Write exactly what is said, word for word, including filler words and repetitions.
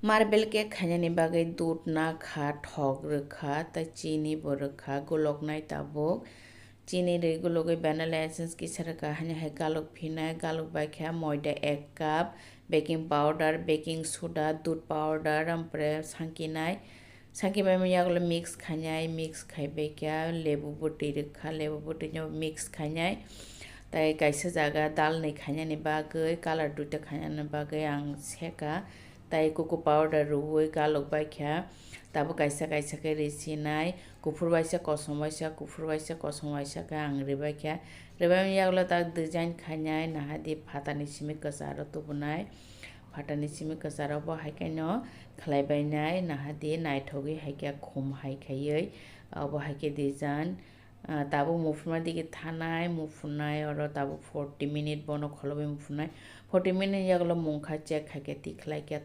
Marble cake khainani bagwi dud nakha, thok rwkha, tei chini bo rwkha, guloknai tabuk. Chini rwi gulogwi vanilla essence kisa rwkha, haino hai galok phinai, galok bai khe moida ek cup, baking powder, baking soda, dud powder, ampore sankinai. Sanki bai yagulo mix khainai, mix khaibai khe lebu bwtwi rwkha, lebu bwtwino mix khainai. Tai kaisa jaga dalni khainani bagwi, color duita khainani bagwi ang seka. Tai cocoa powder rwui galok bai khe. Tabuk kaisa kaisa khe risinai, kuphur waisa, kosom waisa, kuphur waisa, kosom waisa khe ang ribai khe. Ribai yagulo tak design khainai, nahadi phatani simi kwcharo tubunai. Phatani simi kwcharo bo hai khe no khlai bainai, nahadi naithogwi hai khe khum hai khaiwi, obo hai khe design. Ah, tabuk muphunma digi thanai, muphunai oro tabuk forty minute bono kholobwi muphunai. Forty minute yagulo mungkha check hai khe tikhlai khe